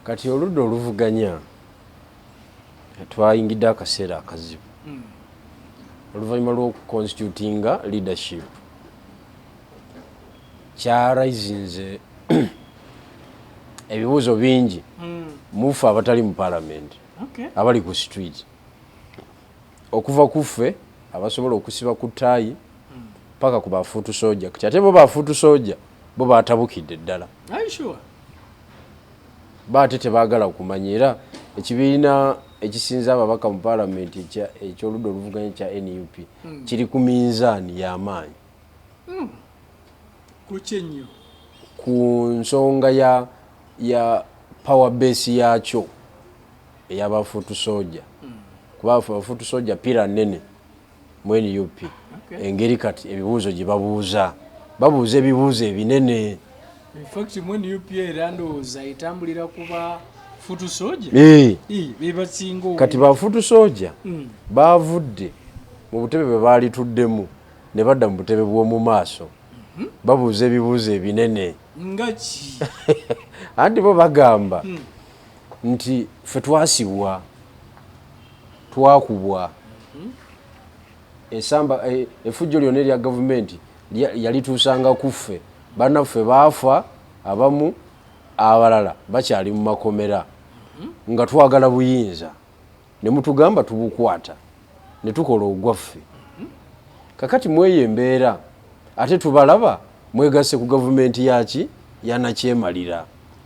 Kati oludda oluvuganya twayingidde akaseera akazibu oluvannyuma lw'okuconstitutinga leadership. Kyaraisinze ebibuuzo bingi mufe abatali mu parliament, abali ku street, okuva ku ffe abasobola okusiba ku ttaayi paka ku ba foot soldier. Kati ate bo ba foot soldier bo batabukidde ddala. Are you sure? Ba ate tebaagala kumanya. Era ekibiina ekisinza ababaka mu paalamenti ekyoludda oluvuganya kya NUP kiri ku minzaani y'amaanyi. Kuki ennyo? Ku nsonga ya power base yakyo ey'aba foot soldier, kuba aba foot soldier pillar nene mu NUP. Engeri kati ebibuuzo gye babuuza, babuuza ebibuuzo ebinene. In fact, mu NUP era ndowooza etambulira kuba foot soldier. Bebasinga. Kati ba foot soldier bavudde mu butebe bwe baali tuddemu ne badda mu butebe bw'omu maaso, babuuza ebibuuzo ebinene. Nga ki? Anti bo bagamba nti ffe twasibwa, twakubwa esamba, effujjo lyonna erya gavumenti yalituusanga ku ffe. Bannaffe baafa abamu, abalala bakyali mu makomera, nga twagala buyinza ne mutugamba tubukwata ne tukola ogwaffe. Kakati mweyo embeera ate tubalaba mwegasse ku gavumenti yaki yanakyemalira,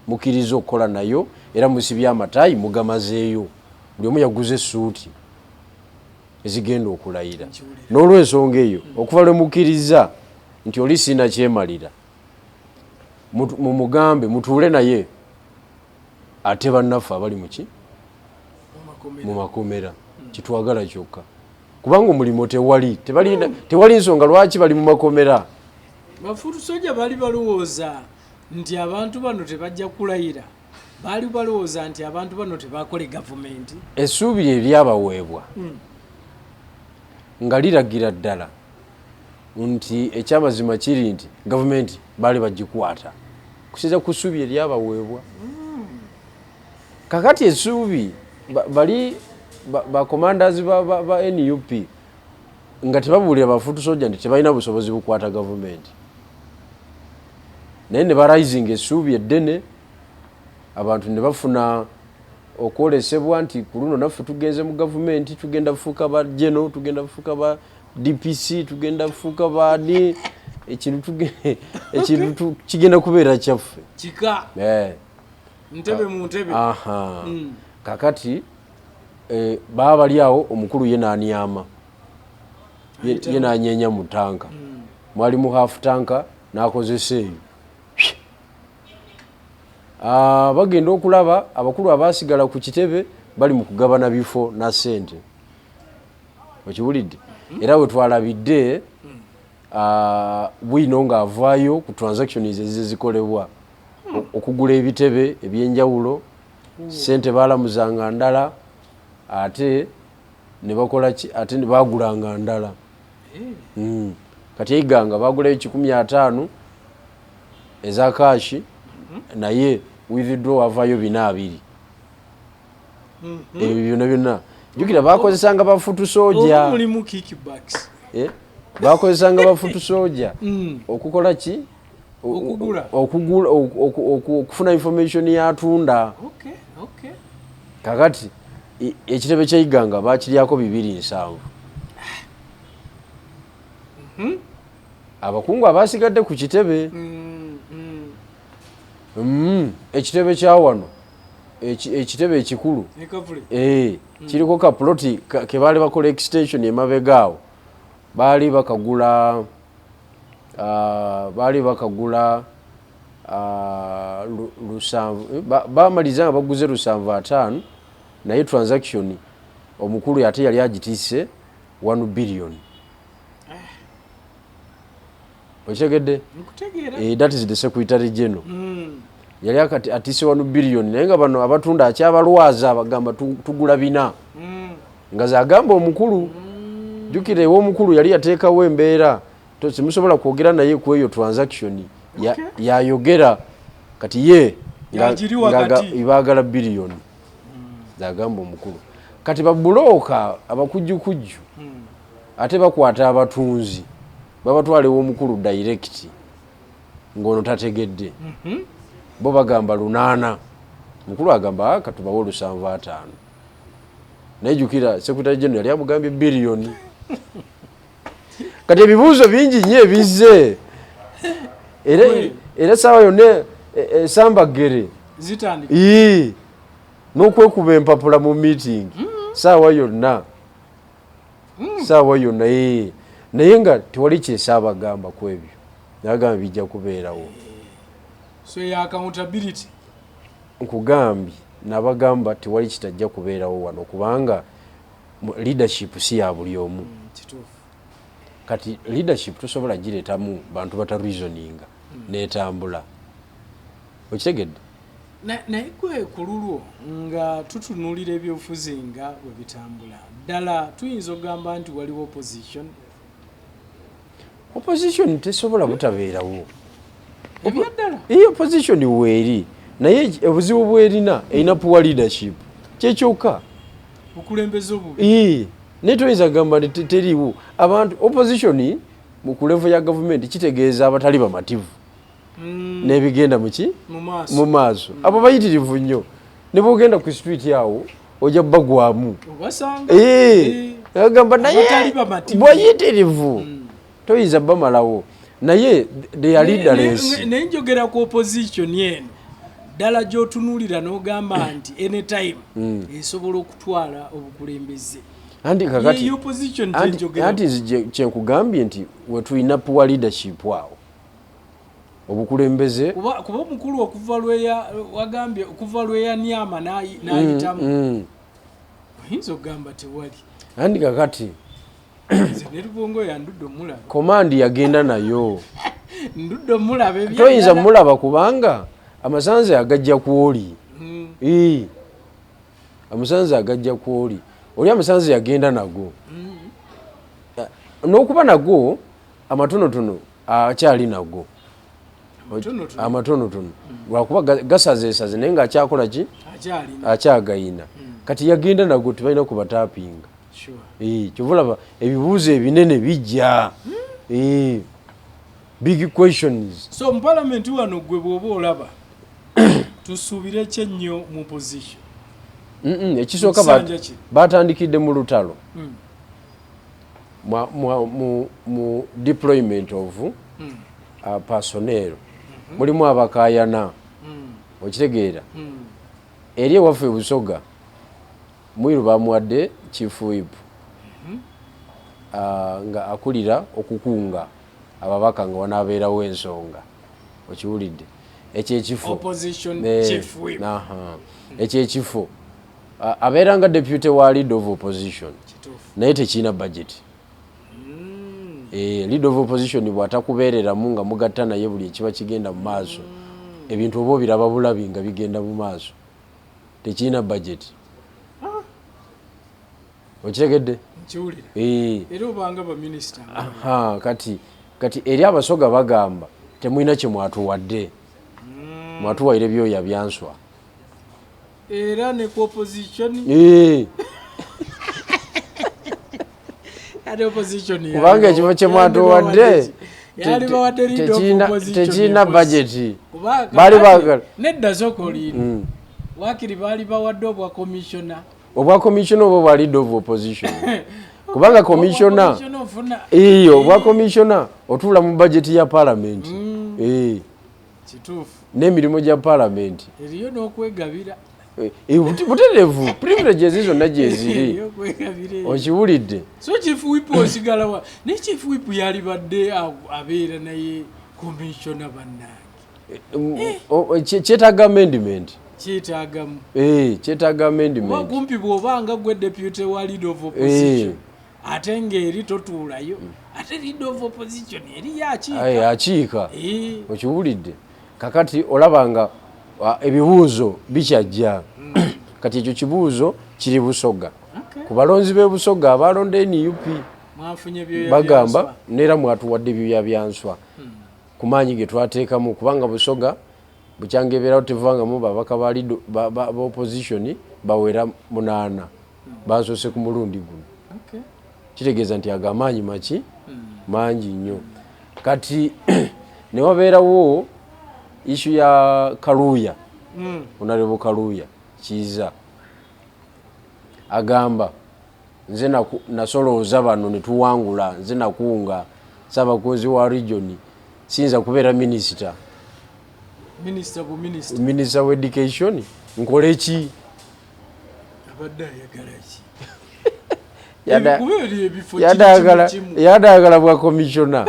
mukkiriza okukola nayo, era musibye amataayi mugamazeeyo, buli omu yaguze essuuti ezigenda okulayira. N'olwensonga eyo, okuva lwe mukkiriza nti oli sinakyemalira, mumugambe mutuule naye ate bannaffe abali muki mu makomera kitwagala kyokka, kubanga omulimu tewali, tewali nsonga lwaki bali mu makomera. Ba foot soldier baali balowooza nti abantu bano tebajja kulayira, baali balowooza nti abantu bano tebakole gavumenti. Essuubi eryabaweebwa nga liragira ddala nti ekyamazima kiri nti gavumenti baali bagikwata kusinza ku ssuubi eryabaweebwa. Kakati essuubi bali ba commanders ba NUP nga tebabuulira ba foot soldier nti tebalina busobozi bukwata gavumenti, naye ne baraising essuubi eddene, abantu ne bafuna okwolesebwa nti ku luno naffe tugenze mu gavumenti, tugenda kufuuka ba general, tugenda kufuuka ba DPC, tugenda kufuuka baani, ekintu kigenda kubeera kyaffe. Kika. Ntebe mu ntebe. Aha. Kakati baba bali awo, omukulu ye n'anyama ye n'anyeenya mu tanka, mwali mu half tank, n'akozesa eyo. Bagenda okulaba abakulu abasigala ku kitebe bali mu kugabana bifo na ssente. Okiwulidde? Era we twalabidde bwino ng'avaayo ku transactions ezize zikolebwa okugula ebitebe ebyenjawulo, ssente baalamuzanga ndala, ate ne bakola ki, ate ne baagulanga ndala. Kati eiganga bagulayo 150 eza cash, naye withdraw avayo 420. Ebyo byonna byonna jjukira bakozesanga ba foot soldier. Oba mulimu kickbacks? Eh, bakozesanga ba foot soldier okukola ki? Okugula. Okugula, okufuna information yatunda. Kakati ekitebe kyaiganga bakiryako 270. Abakungu abasigadde ku kitebe, ekitebe kya wano, ekitebe ekikulu. Ne Kavule. Kiriko ka ploti ke baali bakola extension emabega awo, baali bakagula, 7, bamaliza nga baguze 750, naye transaction omukulu ate yali agitisse 1 billion. Okitegedde? Nkutegeera. That is the secretary general. Yali akati atise 1 billion, naye nga bano abatunda akyabalwaza, bagamba tugula 400. Nga zagamba omukulu, jjukira ew'omukulu yali yateekawo embeera simusobola kwogera naye ku eyo transaction. Yayogera kati ye. Yagiri wakati. Baagala biliyoni zagamba omukulu. Kati babulooka abakujjukujju ate bakwata abatunzi, babatwala ew'omukulu direct, ng'ono tategedde. Bo bagamba 800, mukulu agamba, "Ah, katubawe 750." Naye jjukira secretary general yali amugambye biliyoni. Kati ebibuuzo bingi nnyo ebizze, era era saawa yonna esambagere zitandika. Ii, n'okwekuba empapula mu meeting saawa yonna, saawa yonna, ee. Naye nga tewali kyesaabagamba ku ebyo, nagamba bijja kubeerawo. So ya accountability. Nkugambye, nabagamba tewali kitajja kubeerawo wano, kubanga leadership si ya buli omu. Kituufu. Kati leadership tosobola gireetamu bantu batareasoninga netambula, okitegedde? Naye gwe ku lulwo, nga tutunuulira ebyobufuzi nga bwe bitambula, ddala tuyinza okugamba nti waliwo opposition? Opposition tesobola butabeerawo. Ebyaddala? Iyi opposition weeri, naye obuzibu bwerina, erina poor leadership, kyekyokka. Bukulembeze obubi. Ii, naye toyinza kugamba nti teriiwo abantu. Opposition mu ku level ya gavumenti kitegeeza abatali bamativu n'ebigenda muki mu maaso. Mu maaso. Abo bayitirivu nnyo, ne bwogenda ku street awo ojja bagwamu. Obasanga. Agamba naye Abatali bamativu. Bwayitirivu, toyinza bamalawo, naye they are leaderless. Naye njogera ku opposition eno ddala gy'otunuulira n'ogamba nti anytime esobola okutwala obukulembeze. Anti kakati Ye opposition gyenjogera. Anti nze kyenkugambye nti wetulina poor leadership awo, obukulembeze. Kuba omukulu okuva lweya wagambye okuva lweyanyama n'ayitamu, oyinza okugamba tewali. Anti kakati Nze ne Lubongo yandudde omulaba. Command yagenda nayo. Ndudde omulaba. Toyinza mulaba kubanga amasanze agajja kwoli. Ii. Amasanze agajja kwoli, oli amasanze yagenda nago. N'okuba nago amatonotono akyali nago. Amatonotono. Amatonotono, lwakuba gasazeesaze, naye ngaakyakola ki? Akyalina. Akyagayina. Kati yagenda nago, tebalina kubatapinga. Kyova olaba ebibuuzo ebinene bijja. Big questions. So mu palamenti wano, gwe bw'oba olaba, tusuubire ki ennyo mu opposition? Ekisooka Mu kisanja kino. batandikidde mu lutalo mu deployment of personnel. Mulimu abakayana, okitegeera? Eri ewaffe Busoga, Mwiru bamuwadde chief whip, nga akulira okukunga ababaka nga wanaabeerawo ensonga, okiwulidde? Ekyo ekifo Opposition chief whip. Aha. Ekyo ekifo abeera nga deputy wa leader of opposition. Naye tekirina budget. Leader of opposition bw'atakubeereramu nga mugatta naye buli ekiba kigenda mu maaso, ebintu oba obiraba bulabi nga bigenda mu maaso. Tekirina budget, okitegedde? Nkiwulira. Era obanga baminisita. Aha, kati eri Abasoga bagamba temulina kye mwatuwadde, mwatuwaire byoya byanswa. Era ne ku opposition. Ate opposition Kubanga ekifo kye mwatuwadde yali bawadde leader of opposition tekirina empozi. budget. Kuba Baali baagala nedda, sooka olindi, wakiri baali bawadde obwa commissioner. Obwa commissioner oba obwa leader of opposition? Kubanga commissioner Commissioner ofuna iyo obwa commissioner otuula mu budget ya parliament. Kituufu. N'emirimu gya parliament. Eriyo n'okwegabira. Butereevu, privileges zonna gyeziri. Eriyo okwegabira eyo. Okiwulidde? So chief whip osigala wa, naye chief whip yalibadde abeera naye commissioner, bannange. Kyetaaga amendment. Kyetaagamu. Kyetaaga Kuba amendment. Kumpi bw'obanga gwe deputy wa leader of opposition, ate ng'eri totuulayo, ate leader of opposition eri yakiika. Aye, akiika. Okiwulidde? Kakati olaba nga ebibuuzo bikyajja. Kati ekyo kibuuzo kiri Busoga. Ku balonzi b'e Busoga abalonda NUP, Mwafunye byoya bagamba byanswa. Neera mwatuwadde ebyoya byanswa ku maanyi ge twateekamu, kubanga Busoga Bukyanga ebeerawo tevangamu babaka ba opposition bawera 8 basoose ku mulundi guno. Kitegeeza nti ago amaanyi maki mangi nnyo. Kati ne wabeerawo issue ya Kaluuya, Honorable Kaluuya Kiiza agamba nze nasolooza bano ne tuwangula, nze nakunga ssabakunzi wa region, siyinza kubeera minisita. Minisita bu minisita. Minisita wa education nkole ki? Abadde ayagala ki? Yadde ayagala bwa komishona.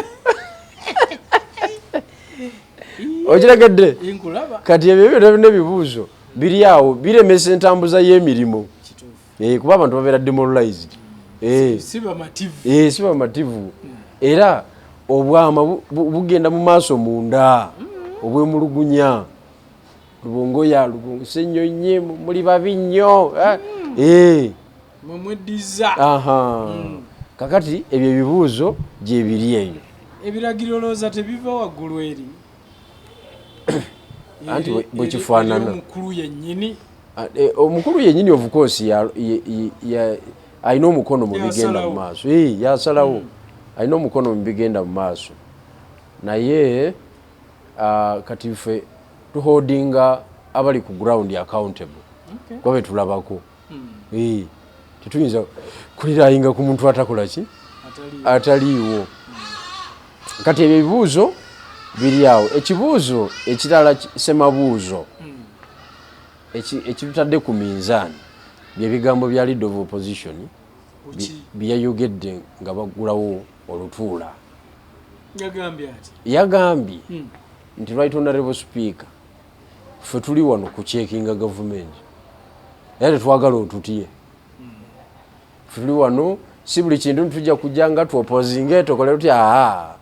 Okiregedde? Kati ebyo byonna byonna ebibuuzo biri awo biremesa entambuza y'emirimu. Kuba abantu babeera demoralized. Si bamativu. Si bamativu. Era obwama bugenda mu maaso munda. Obwemulugunya. Lubongoya, Lubongo, Ssenyonyi, muli babi nnyo. Mwemweddiza. Kakati ebyo ebibuuzo gye biri eyo. Ebiragiro lowooza tebiva waggulu eri. Anti bwe kifaanana. Omukulu yennyini. Omukulu yennyini of course alina omukono mu bigenda mu maaso. Yasalawo. Alina omukono mu bigenda mu maaso. Naye kati ffe tuholdinga abali ku ground accountable. Kuba be tulabako. Tetuyinza kulirayinga ku muntu atakola ki? Ataliiwo. Kati ebyo ebibuuzo biri awo. Ekibuuzo ekirala semabuuzo ekitutadde ku minzaani bye bigambo bya leader of opposition bye yayogedde nga baggulawo olutuula. Yagambye ati? Yagambye nti Right Honorable Speaker, ffe tuli wano kucheckinga gavumenti, era tetwagala otutye. Ffe tuli wano, si buli kintu tujja kujja nga tuopposinge tukole tutya,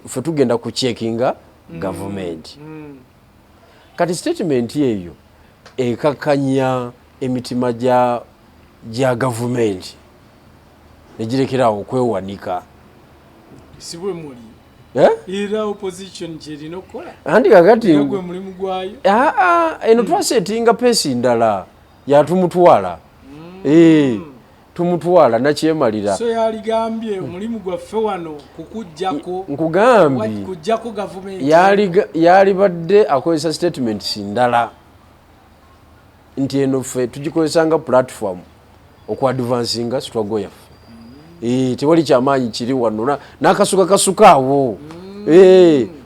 ffe tugenda kucheckinga gavumenti. Kati statement eyo ekakanya emitima gya gavumenti negirekerawo okwewanika. Si bwe muli. Era opposition kyerina okukola. Anti kakati Era gwe mulimu gwayo. Eno twasetinga pace ndala yatumutwala. Tumutwala nakyemalira. So yaligambye omulimu gwaffe wano kukuggyako. Nkugambye. Kuggyako gavumenti. Yalibadde akozesa statements ndala nti eno ffe tugikozesa nga platform okuadvancinga struggle yaffe. Tewali kyamaanyi kiri wano n'akasuka kasuka awo.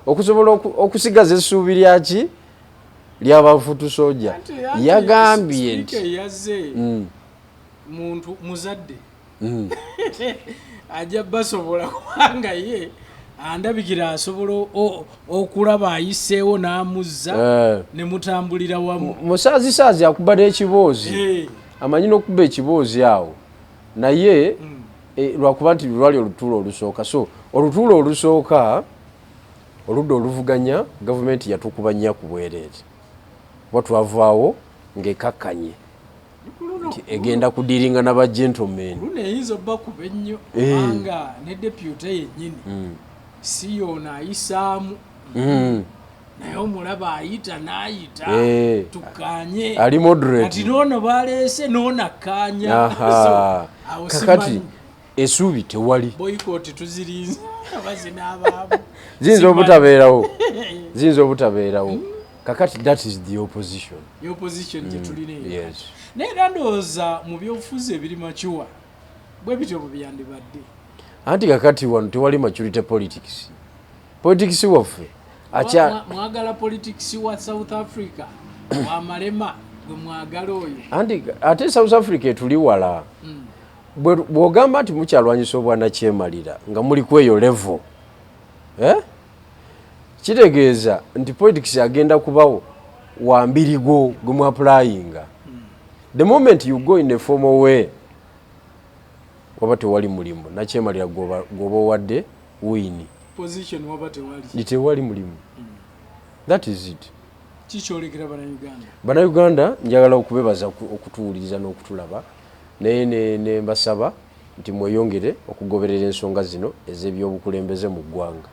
Okusobola okusigaza essuubi lyaki ly'abafutu soja. Yagambye nti Speaker yazze muntu muzadde. Ajja basobola kubanga ye andabikira asobola okulaba ayiseewo n'amuzza ne mutambulira wamu. Musaazisaazi akuba n'ekiboozi. Amanyi n'okuba ekiboozi awo. Naye lwakuba nti lwali olutuula olusooka. So olutuula olusooka oludda oluvuganya gavumenti yatukuba nnya ku bwereere. Kuba twavaawo ng'ekakkanye. Nti egenda kudiringa n'aba gentlemen. Luno eyinza obbakuba ennyo kubanga ne deputy yennyini si y'ono ayisaamu. Naye omulaba ayita n'ayita, tukkaanye. Ali moderate. Kati n'ono baleese n'ono akkaanya. So, awo Kakati simanyi. essuubi tewali. Boycott tuzirinze oba zinaabaamu. Ziyinza obutabeerawo. Ziyinza obutabeerawo. Kakati that is the opposition. The opposition gye tulina eyo. Yes. Naye era ndowooza mu byobufuzi ebiri mature bwe bityo bwe byandibadde. Anti kakati wano tewali maturity politics. Politics waffe Mwagala politics wa South Africa wamalema gwe mwagala oyo. Anti ate South Africa etuli wala. Bw'ogamba nti mukyalwanyisa obwannakyemalira nga muli ku eyo level, Kitegeeza nti politics agenda kubawo wa mbirigo gwe mwapplyinga. The moment you go in a formal way, waba tewali mulimu, nakyemalira gw'oba owadde win. Position waba tewali. Nti tewali mulimu. That is it. Kikyolekera Bannayuganda. Bannayuganda njagala okubebaza okutuwuliriza n'okutulaba, naye ne mbasaba nti mweyongere okugoberera ensonga zino ez'ebyobukulembeze mu ggwanga.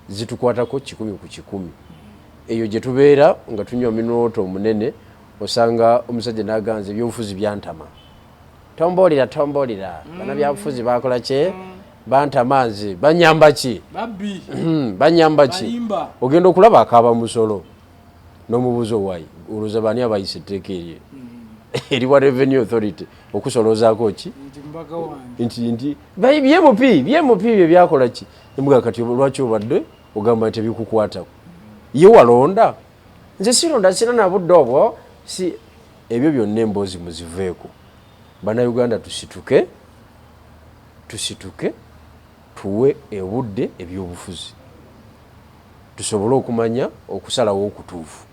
Zitukwatako 100 ku 100. Eyo gye tubeera nga tunywa mineral omunene, osanga omusajja n'aganza ebyobufuzi byantama, tombuulira, tombuulira, bannabyabufuzi bakola ki, bantama, nze banyamba ki? Babbi. Banyamba ki? Balimba. Ogenda okulaba akaaba musolo n'omubuuza owaayi, olowooza baani abayisa etteeka eryo eriwa Revenue Authority okusoloozaako ki? Nti mubaka wange. Nti bye MP, bye MP bye byakola ki? Emuga kati lwaki obadde ogamba nti ebikukwatako ye walonda? Nze sironda, sina na budde obwo. Si ebyo byonna, emboozi muziveeko. Bannayuganda, tusituke, tusituke, tuwe ebudde ebyobufuzi tusobole okumanya okusalawo okutuufu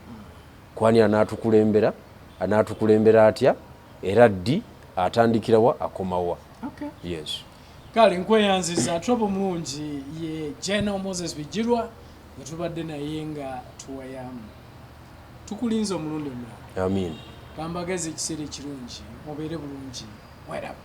kwani anaatukulembera, anaatukulembera atya, era ddi, atandikirawa, akomawa. Okay. Yes. Kale nkweyanziza trobo omulungi. Ye General Moses Bigirwa nga tubadde naye nga tuwayamu. Tukulinza omulundi omulala. Amin. Kambagezi ekiseera ekirungi, mubeere bulungi, mweraba.